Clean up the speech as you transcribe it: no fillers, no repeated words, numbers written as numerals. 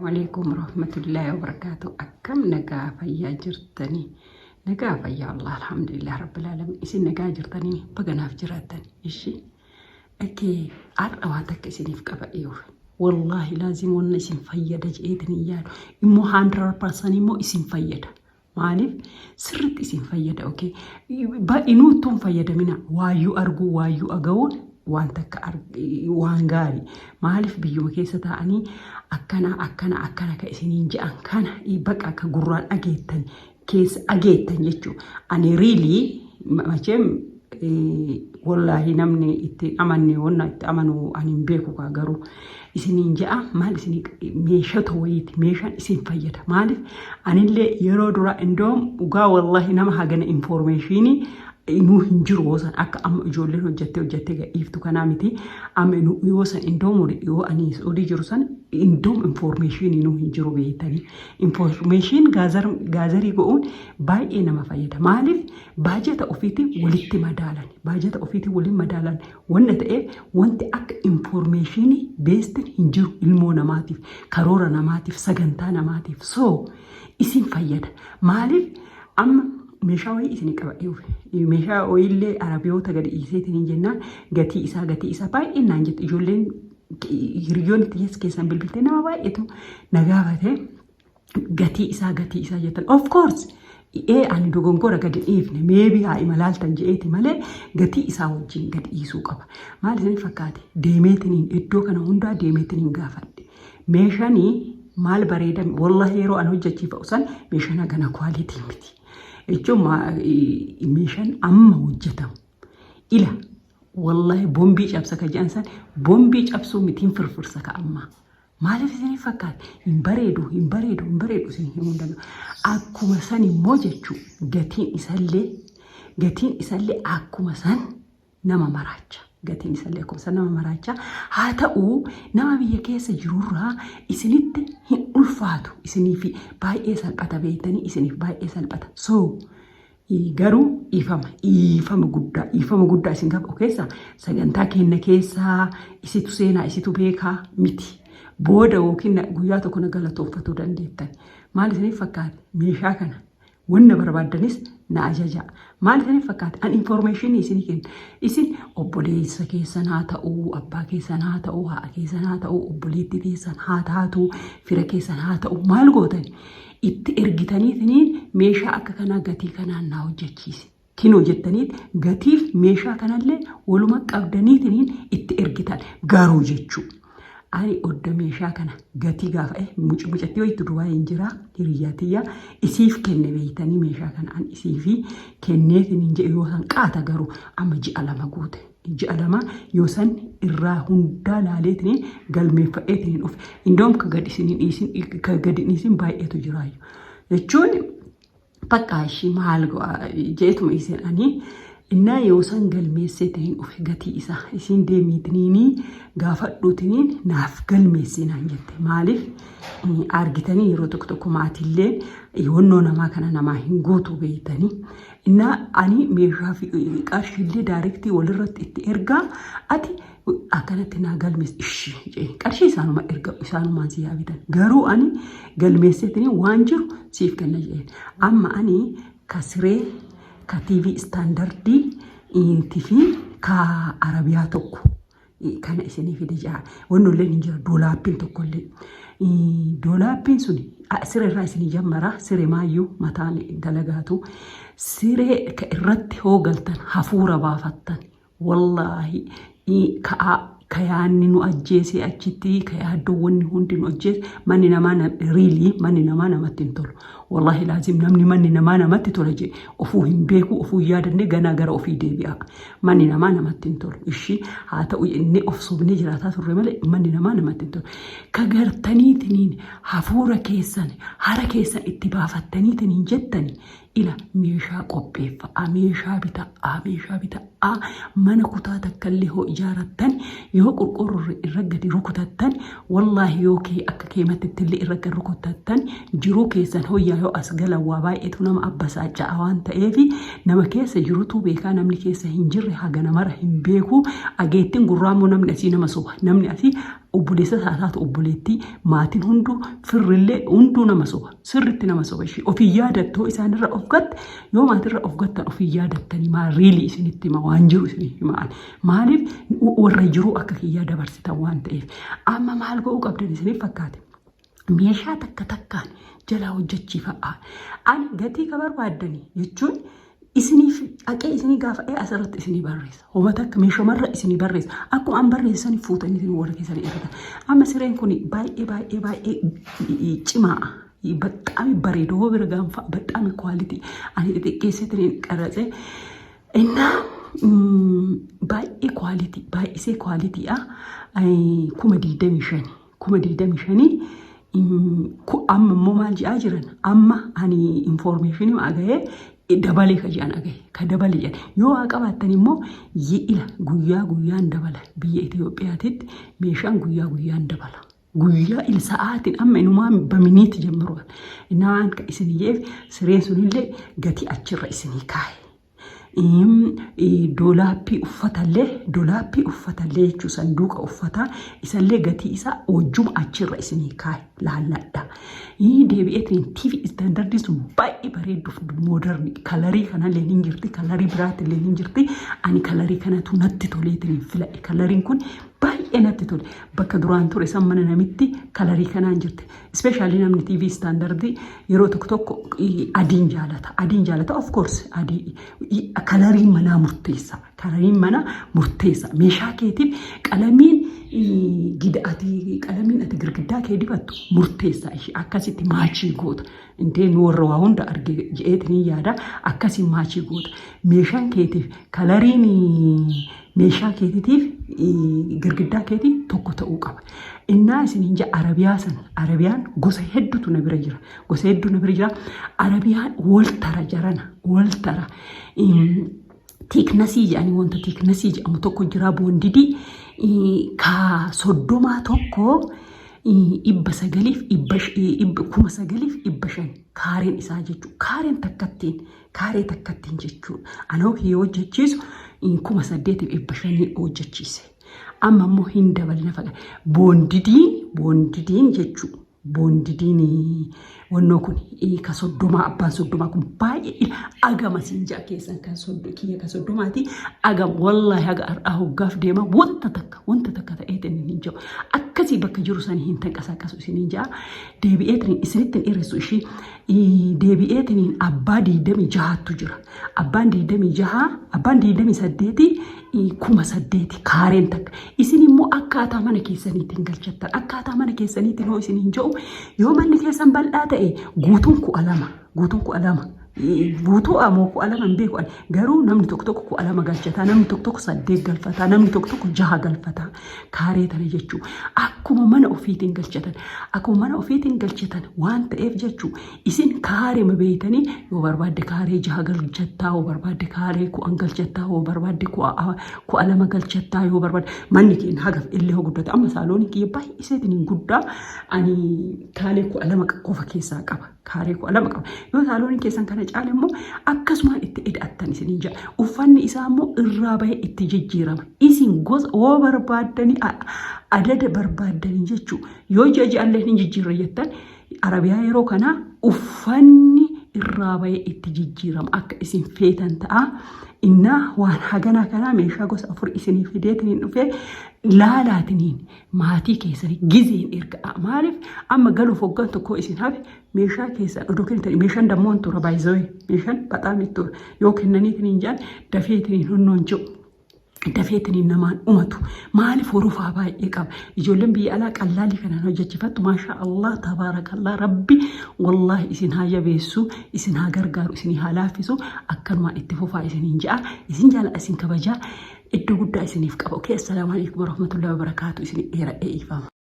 Alaikum warahmatullahi wabarakatuh. Akkam nagaa fayyaa jirtanii? Nagaa fayyaa Allah, alhamdulillah rabbil alamin. Isin nagaa jirtanii? Baganaaf jiraattan. Ishi. Dhakee har'a waan takka isiniif qabadhee dhufe. Wallaahi laazim wanna isin fayyada je'eetiin hin yaadu. Immoo 100% immoo isin fayyada. Maaliif sirriitti isin fayyada, okay? Inuu ittuu hin fayyadamina, waayyuu arguu, waayyuu aga'uun waan takka waan gaarii. Maaliif biyyuma keessa taa'anii akkana akkana akkana ka isiniin je'an kana baqa ka gurraan dhageettan keessa dhageettan jechuudha. Ani really macheem wallaahi namni itti amanne, wanna itti amanu ani hin beeku kaa, garuu isiniin je'a. Maal isinii meeshota wayiiti, meeshaan isin fayyada. Maaliif anillee yeroo dura indoom dhugaa wallaahi nama hagana information inuu hin jiru yoosan akka amma ijoolleen hojjattee hojjattee gadhiiftu kanaa miti. Amma yoosan indoom yoo ani Saudii jiru san indoom information inuu hin jiru beektanii. Information gather go'uun baay'ee nama fayyada. Maaliif baajata ofiitiin walitti madaalan, baajata ofiitiin waliin madaalan wanna ta'eef, wanti akka information beestin hin jiru ilmoo namaatiif, karoora namaatiif, sagantaa namaatiif. So isin fayyada. Maaliif amma meeshaa wayii isin qabadhee dhufe. Meeshaa wayiillee Arabiyoota gadi dhiiseetiin hin jennaan, gatii isaa, gatii isaa baay'ee naan jette. Ijoolleen hiriyoonni tiyyees keessan bilbiltee nama baay'eetu na gaafate, gatii isaa, gatii isaa jettan. Of course ee ani dogongora gadi dhiifne, maybe haa imalaaltan je'eeti malee gatii isaa wajjin gadi dhiisuu qaba. Maal isin fakkaate, deemeetiniin iddoo kana hundaa deemeetiniin gaafadhe. Meeshaanii maal bareedame, wallahi yeroo an hojjechiifa'u san meeshaan hagana quality miti. Jechuun meeshaan amma hojjetamu. Ila wallahi bombii cabsa ka jedhan san, bombii cabsuu mitiin, firfirsa ka ammaa. Maaliif isinii fakkaate, hin bareedu, hin bareedu, hin bareedu isin himuu hin danda'u. Akkuma san immoo jechuu gatiin isallee akkuma san nama maraacha. Gatiin isallee akkuma san nama maraacha. Haa ta'u, nama biyya keessa jirurraa isinitti hin ulfaatu. Isiniif baay'ee salphata beektanii, isiniif baay'ee salphata. So garuu dhiifama, dhiifama guddaa, dhiifama guddaa isin qabu keessa sagantaa kenna keessaa isitu seenaa, isitu beekaa miti. Booda yookiin guyyaa tokko na galatoonfatuu dandeettan. Maal isiniif fakkaate, meeshaa kana wanna barbaaddanis na ajaja. Maal isiniif fakkaate, an information isinii kenna. Isin obboleessa keessan haa ta'uu, abbaa keessan haa ta'uu, haadha keessan haa ta'uu, obboleettii keessan haa taatu, fira keessan haa ta'uu, maal gootan, itti ergitaniitiniin meeshaa akka kanaa gatii kanaan naa hojjechiise. Kinoo jettaniit gatiif meeshaa kanallee waluma qabdaniitiniin itti ergitan garuu jechuu. Ani odda meeshaa kana gatii gaafa mucattii wayiitu Dubaay hin jira, hiriyyaa tiyya isiif kenne beektanii, meeshaa kana an isiifi kenneetiin jedhe yoo san qaata, garuu amma ji'a 2 guute. Ji'a 2 yoo san irraa hundaa laaleetiin galmeeffadheetiin dhufe. Indoom ka gadi isin dhiisin, ka gadi dhiisin baay'eetu jiraayu. Jechuun bakka ishii maal jeetuma isin ani innaa yoo san galmeesseetiin dhufe, gatii isaa isiin deemiitiniinii gaafadhuutiniin naaf galmeessii naan jette. Maaliif argitanii, yeroo tokko tokko maatillee wannoo namaa kana namaa hin guutu beektanii. Innaa ani meeshaa fi qarshiillee direct walirratti itti ergaa, ati akkanatti naa galmeessi ishii jee, qarshii isaanuma erga isaanumaan si yaabitan, garuu ani galmeesseetiin waan jiru siif kenna jeen. Amma ani ka siree, ka TV stand fi ka arabiyaa tokko kana isinii fide jaa. Wannolleen hin jira, doolaappiin tokkollee. Doolaappiin sun siree irraa isinii jammara, siree maayyuu mataan dalagaatu. Siree ka irratti hoogaltan hafuura baafattan, wallaahi ka'aa ka yaanni nu ajjeese achitti, ka yaaddoowwanni hundi nu ajjeese. Manni namaa really manni namaa namatti hin tolu. Wallaahi laazim namni manni namaa namatti tola jee ofuu hin beeku, ofuu hin yaadanne, ganaa gara ofii deebi'a. Manni namaa namatti hin tolu. Ishii haa ta'u jennee of sobnee jiraataa turre malee manni namaa namatti hin tolu. Ka gartaniitiniin hafuura keessan hara keessan itti baafattaniitiniin jettani, ila meeshaa qopheeffa'a, meeshaa bita'a, meeshaa bita'a. Mana kutaa takkallee hoo ijaarattan, yoo qorqoorroo irra gadi rukutattan, wallaahi yoo kee akka keematti illee irra gadi rukutattan, jiruu keessan hoo. biyyaa yoo as galan waa baay'eetu nama abbasaaca'a waan ta'eef nama keessa jirutu beekaa, namni keessa hin jirre haga namara hin beeku. Ageettiin gurraa immoo namni asii nama soba. Namni asii obboleessa isaa taatu obboleettii, maatiin hunduu, firrillee hunduu nama soba. Sirritti nama soba ishee. Ofii yaadattoo isaanirra of gatte, yoo maatirra of gattan ofii yaadattanii maal riilii isinitti hima, waan jiru isinii himaan. Maaliif warra jiruu akka kiyyaa dabarsitan waan ta'eef. Amma maal godhuu qabdan isiniif fakkaate? Meeshaa takka takkaan jalaa hojjechiifadhaa. Ani gatii ka barbaaddanii jechuun isiniif dhaqee isinii gaafadhee asirratti isinii barreessa. Homa takka meeshamarra isinii barreessa. Akkuma an barreessanii fuutanii isin warra keessanii ergatan. Amma sireen kun baay'ee baay'ee baay'ee cimaa. Baxxaami bareedu hoo bira gaanfa baxxaami quality. Ani xixiqqeesseetiin qarratse. Innaa baay'ee quality, baay'isee quality'dha. 25,000, 25,000. Amma immoo maal jedhaa jiran? Amma ani information agahee dabalee ka jedhan agahe, ka dabale jedhan. Yoo waa qabaattan immoo yi'ila guyyaa guyyaan dabala. Biyya Itoophiyaatitti meeshaan guyyaa guyyaan dabala. Guyyaa il sa'aatiin amma inumaa baminiitti jammaru. Innaa ka isin jeef sireen sunillee gatii achirra isinii kaa'e. Doolaappii uffatallee, doolaappii uffatallee jechuun sanduuqa uffataa isallee gatii isaa wajjuma achirra isinii kaa'e, laalladha. Deebi'eetiin TV standardii sun baay'ee bareedduuf modern colorii kanallee ni jirti, colorii biraatillee ni jirti. Ani colorii kanatu natti toleetiin filadhe. Coloriin kun baay'ee natti tole. Bakka duraan ture san mana namitti colorii kanaan jirti. Especially namni TV standardii yeroo tokko tokko adiin jaalata. Adiin jaalata, of course adii. Coloriin manaa murteessa. Coloriin manaa murteessa. Meeshaa keetiif qalamiin gida ati qalamiin ati girgiddaa kee dibattu murteessa ishee, akkasitti match goota. Intee nu warra waa hunda arge je'eetiin yaada, akkasiin match goota. Meeshaan keetiif coloriin meeshaa keetiitiif girgiddaa keetii tokko ta'uu qaba. Innaa isin hin jaa Arabiyaa sana, Arabiyaan gosa hedduutu na bira jira. Gosa hedduu na bira jira. Arabiyaan wal tara, jarana wal tara. Thicknessii jedhanii wanta thicknessii jedhamu tokko jira, bondedii ka 30 tokko 900f 9,500 kaareen isaa jechuudha. Kaareen takkattiin, kaaree takkattiin jechuudha. Anoo kiyyoo hojjechiisu 8,500 hojjechiise. Amma immoo hin dabalina faqa. Bondediin jechuudha. Bondediin wannoo kun ka 30, abbaan 30 kun baay'ee agama siin ja'a keessan kan kiyya ka 30ti agam. Wallaahi haga har'aa hoggaaf deema wanta takka ta'eetiin hin jiru. Akkasii bakka jiru sanii hin tanqasaaqasu isiniin ja'a. Deebi'eetiin isinitti hin dheeressu ishii. Deebi'eetiin abbaa 26tu jira. Abbaan 26, abbaan 28 8,000 kaareen takka. Isin immoo akkaataa mana keessaniitiin galchattan. Akkaataa mana keessaniitiin hoo isin hin jedhu, yoo manni keessan bal'aa ta'e guutuun 2,000, guutuun 2,000. Guutuu amoo 2,000 hin beeku, garuu namni tokko tokko 2,000 galchataa, namni tokko tokko 8 galfataa, namni tokko tokko 6 galfataa kaaree tana jechuu. Akkuma mana ofiitiin galchatan, akkuma mana ofiitiin galchatan waan ta'eef jechuu, isin kaaree beeytanii yoo barbaadde kaaree 6 galchattaa, yoo barbaadde kaaree 10 galchattaa, yoo barbaadde 2,000 galchattaa, yoo barbaadde manni keenya hagaf illee hoo guddate. Amma saalooniin kiyya baay'iseetiin hin guddaa, ani kaaree 12 qofa keessaa qaba. Kaaree 12 qaba. Yoo saalooniin keessan kana caale immoo akkasumaan itti ida'attan isiniin jedha. Uffanni isaa immoo irraa bahee itti jijjiirama. Isin gosa yoo barbaaddanii, adada barbaaddanii jechuu, yoo ji'a ji'allee hin jijjiirra jettan, Arabiyaa yeroo kanaa uffanni irraa bahee itti jijjiirama, akka isin feetan ta'a. Innaa waan haganaa kanaa meeshaa gosa afur isinii fideetiin dhufee laalaatiniin maatii keessanii gizeen erga'a. Maaliif amma galuuf hoggaan tokko isin hafe meeshaa keessan odoo kennitanii, meeshaan dammoon tura baay'isawee, meeshaan baxaam tura, yoo kennaniitiin hin jaan dafeetiin honnoon jiru. Dafeetiniin namaan dhumatu. Maaliif horofaa baay'ee qaba. Ijoolleen biyya alaa qallaalii kanaan hojjechifattu, maashaa Allah tabaarakallah, rabbi wallaahi isin haa jabeessu, isin haa gargaaru, isin haa laaffisu. Akkanumaan itti fufaa isiniin ja'a. Isin jaalladha, isin kabajaa, iddoo guddaa isiniif qaba. Okay, assalaamu alaikum warahmatullahi wabarakaatu. Isin dheeradhee, dhiifama.